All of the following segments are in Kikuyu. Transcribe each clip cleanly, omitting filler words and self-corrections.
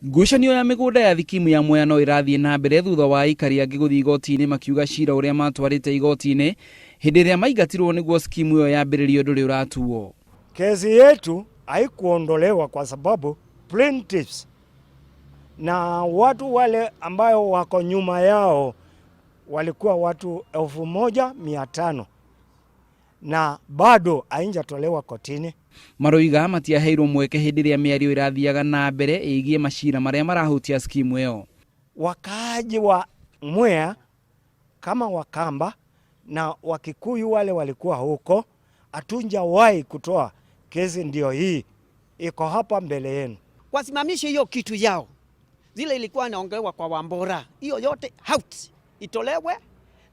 Ngucanio ya mĩgũnda ya thikimu ya Mwea no ĩrathiĩ na mbere thutha wa aikari angĩ gũthiĩ igoti-inĩ makiuga cira ũrĩa matwarĩte igoti-inĩ hĩndĩ ĩrĩa maingatirwo nĩguo skimu ĩyo yambĩrĩrio ndũrĩ ũratuo. Kesi yetu haikuondolewa kwa sababu plaintiffs na watu wale ambayo wako nyuma yao walikuwa watu 1500 na bado haijatolewa kotini. Maroiga matiaheirwo mweke hĩndĩ ĩrĩa mĩario ĩrathiaga na mbere ĩgiĩ macira marĩa marahutia skimu ĩyo. Wakaaji wa Mwea kama Wakamba na Wakikuyu wale walikuwa huko, hatunjawahi kutoa kesi, ndio hii iko hapa mbele yenu. Wasimamishe hiyo kitu yao, zile ilikuwa inaongelewa kwa Wambora, hiyo yote out itolewe,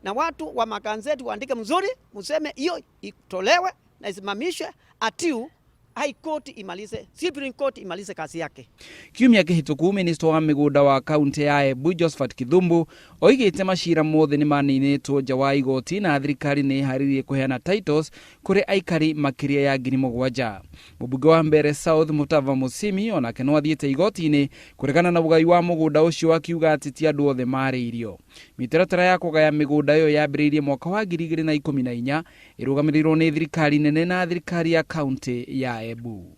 na watu wa magazeti waandike mzuri, museme hiyo itolewe na isimamishwe atiu High Court imalize, Supreme Court imalize kazi yake. Kiumia kĩhĩtũku minista wa mĩgũnda wa kaunti ya Embu Josphat Kithumbu oigĩte macira mothe nĩ maninĩtwo nja wa igoti na thirikari nĩ ĩharĩirie kũheana titles kũrĩ aikari makĩria ya 7000. Mũmbunge wa Mbeere South Mutava Musimi onake no athiĩte igoti-inĩ kũregana na ũgai wa mũgũnda ũcio akiuga atĩ ti andũ othe marĩirio. Mĩtaratara ya kũgaya mĩgũnda ĩyo yambĩrĩirie mwaka wa 2014 ĩrũgamĩrĩirwo nĩ thirikari nene na thirikari ya kaunti ya Embu.